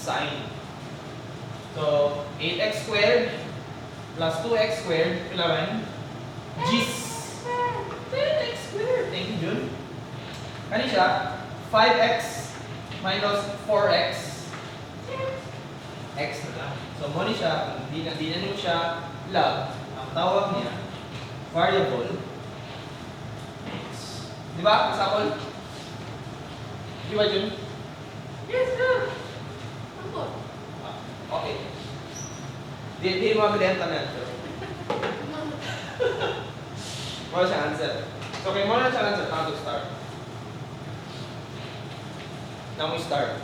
Sign. So, 8x squared plus 2x squared, pila man? Gis. 10x squared. Thank you, Jun. Kani siya? 5x minus 4x. X na lang. So, mo ni siya, kung di na nimo siya love, ang tawag niya, variable x. Di ba? Example? Di ba, Jun? Yes, sir. Ako. Ah, okay. Di mo mabili ang tanan. Pero, wala siyang answer. So, okay, mo na siyang answer. Tama to start. Now we start.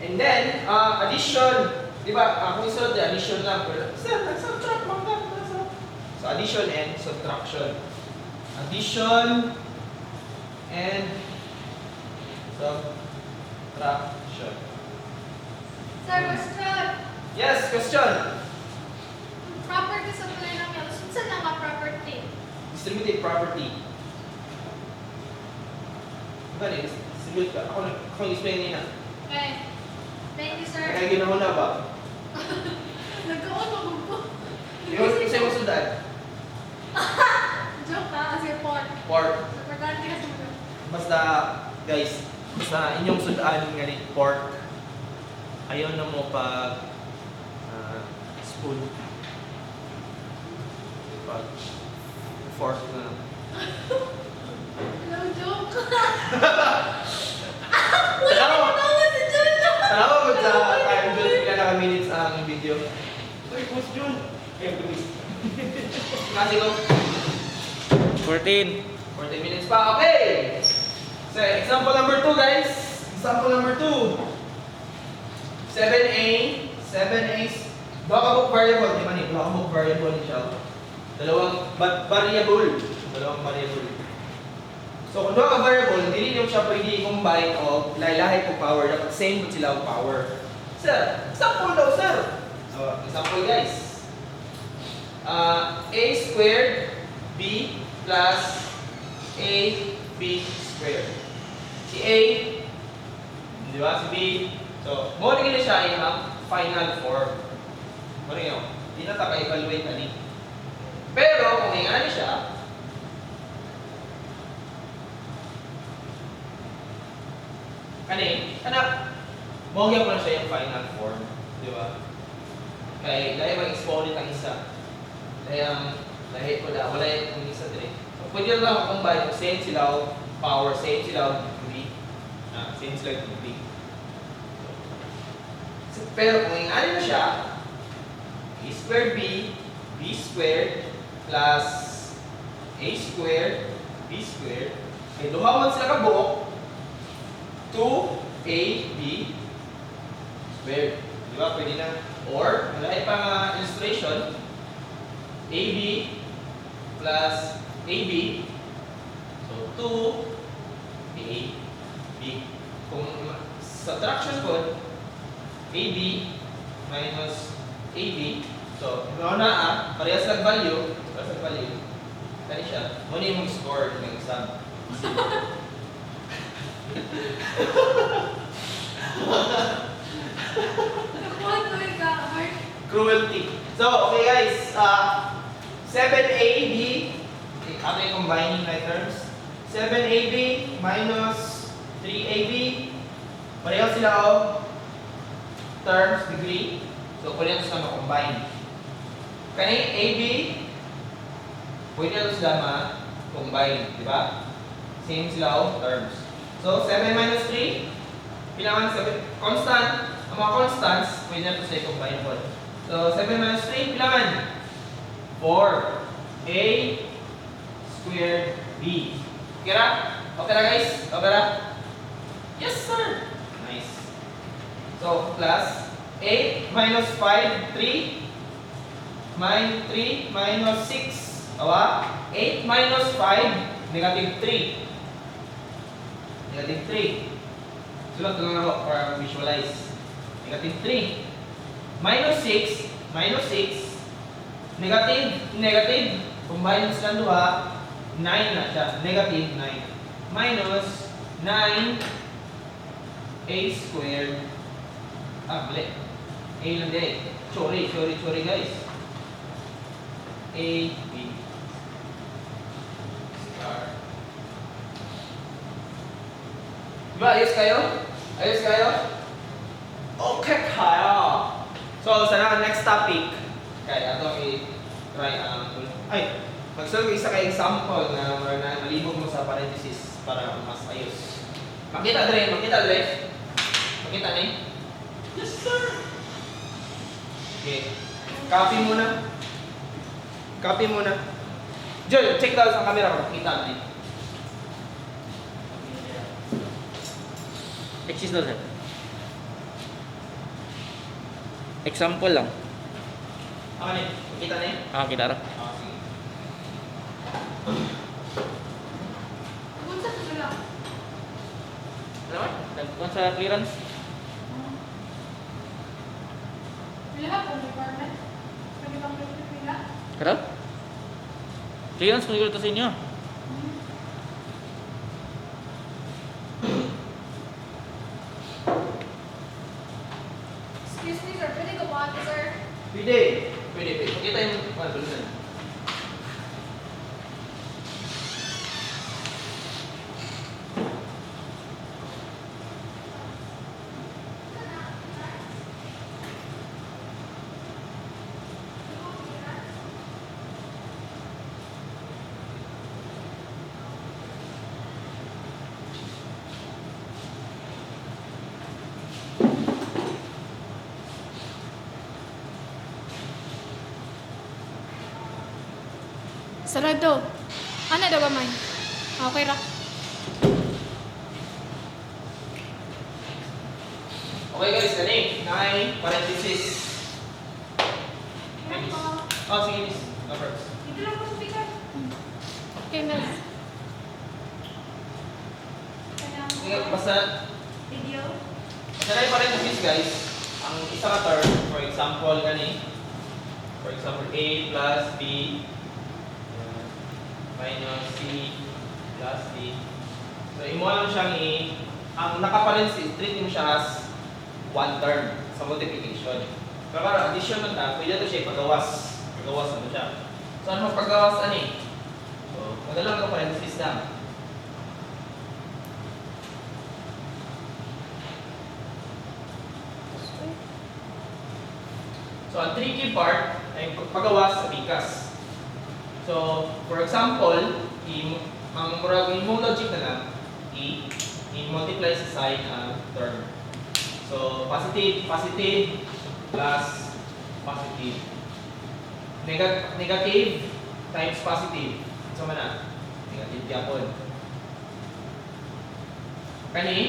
And then, addition. Di ba, kung isunod, di, addition lang. Pero, sir, nag-subtract man ka. So, addition and subtraction. Addition and subtraction. Sir, question. Yes, question. Property sa polynomials. Unsa na nga property? Distributive property. Diba ni, distribute ka. Ako explain niya. Okay. Thank you, sir. Kaya ginawa na ba? Nagkaon mo ko. Yung isa yung sundan. Joke ha, kasi pork. Pork. Importante kasi mo. Basta, guys, basta inyong sudan nga ni pork. Ayaw na mo pag spoon. Pag fork na. No joke. Tanawa! Tawa si Jun. Tanawa ko sa time, Jun, pila na ka minutes ang video. Uy, post Jun! Ay, please. Kasi ko, 14. 14 minutes pa. Okay! So, example number 2, guys. Example number 2. 7a, 7a, duha ka book variable, di ba ni? Duha ka book variable ni siya. Dalawang variable. Dalawang variable. So, kung duha ka variable, dili nyo siya pwede i-combine o lahi-lahi po power. Dapat same po sila og power. Sir, example daw, sir. So, example, guys. A squared B plus A B squared. Si A, di ba? Si B. So, mo na gini siya iyang final form. Mo na yun. Di na ta ka-evaluate ani. Pero, kung ingani siya, kani, anak, mo gyud na siya yung final form. Di ba? Kay lahi mag exponent ang isa. Lahi ang lahi ko na wala yung isa dire. So, pwede lang combine kung same sila og power, same sila og degree. Ah, same sila og degree. So, pero kung ingani na siya, a squared b, b squared plus a squared b squared, kay duha man sila ka buok, 2ab squared. Di ba? Pwede na. Or, malahi pa nga illustration, AB plus AB, so 2AB. Kung subtraction po, AB minus AB, so kung na ah, parehas lang value, kani siya, mo na yung score ng exam. Nakuha ko yung heart. Cruelty. So, okay guys, 7AB, okay, ato yung combining like terms. 7AB minus 3AB, pareho sila og terms, degree. So, pwede natin sila ma-combine. Kani AB, pwede natin sila ma-combine, di ba? Same sila og terms. So, 7 minus 3, pila man 7, constant, ang mga constants, pwede natin sila i-combine po. So, 7 minus 3, pila man? 4. A squared B. Okay ra? Okay ra, guys? Okay ra? Yes, sir! Nice. So, plus 8 minus 5, 3. Minus 3 minus 6. Awa? 8 minus 5, negative 3. Negative 3. Sulat ko lang ako para visualize. Negative 3. Minus 6, minus 6. Negative, negative. Combine mo silang duha, 9 na siya. Negative 9. Minus 9 A A squared. Ah, mali. A lang din. Sorry, sorry, sorry, guys. A, B. Star. Diba, ayos kayo? Ayos kayo? Okay kayo! So, sa na next topic, kay ato i-try ang, ay, magsulod ko isa kay example na mura na malibog mo sa parenthesis para mas ayos. Makita dre, makita dre. Makita ni? Yes, sir. Okay. Copy muna. Copy muna. Joel, check daw sa camera kung makita ni. Exist daw, sir. Example lang. Ako ni, makita ni? Ah, kita ra. Ah, sige. Unsa to sila? Ano man? Nagkuhan sa clearance. Pila po requirement? Pwede bang pila? Kara? Clearance kung siguro to sa inyo. Excuse me, sir. Pwede ko ba, sir? Pwede. Pwede, pwede. Pakita yung ano, bulunan. Sarado. Ano daw ba man? Okay ra. Okay guys, kani, nine parenthesis. Meron po. Oh, sige miss. Go first. Dito lang po sa speaker. Okay, miss. Sige, basta, Video. basta na yung parenthesis, guys. Ang isa ka term, for example, kani. For example, A plus B minus C plus D. So, imo lang siyang i... Ang naka-parenthesis, treat mo siya as one term sa multiplication. Pero para addition man ta, pwede to siya ipagawas. Pagawas mo siya. So, ano pagawas ani? So, madala ka parenthesis lang. So, ang tricky part ay pagpagawas sa pikas. So, for example, ang murag imong logic na lang, i-multiply sa sign ang term. So, positive, positive, plus positive. Negative times positive. So, man na? Negative gyapon. Kani?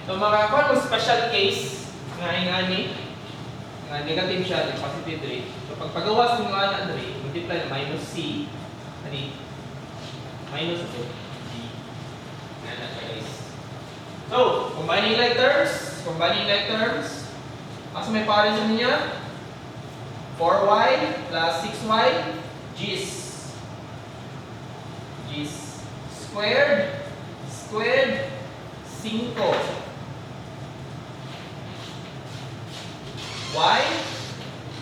So, makakuha mo special case nga ingani, nga negative siya, yung positive rate. So, pag pagawas mo nga na rate, multiply na minus C. Ani? Minus ito, D. Nga na siya, guys. So, combining like terms, asa may pares niya? 4y plus 6y, G's. G's squared, squared, 5. Y?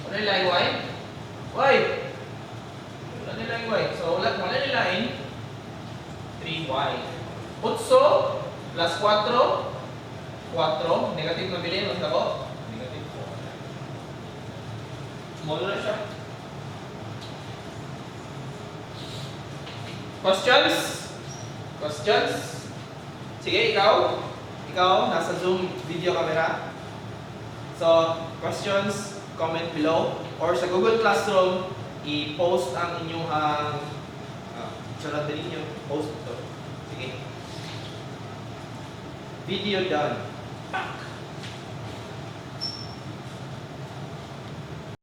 Wala nila y? Y! Wala nila y. So, wala nila in 3y. 8 plus 4, 4. Negative na bilhin, mas dako. Negative 4. Modo na siya. Questions? Questions? Sige, ikaw. Ikaw, nasa Zoom video camera. So, questions, comment below. Or sa Google Classroom, i-post ang inyong charot din ninyo. Post ito. Sige. Video done. Pak!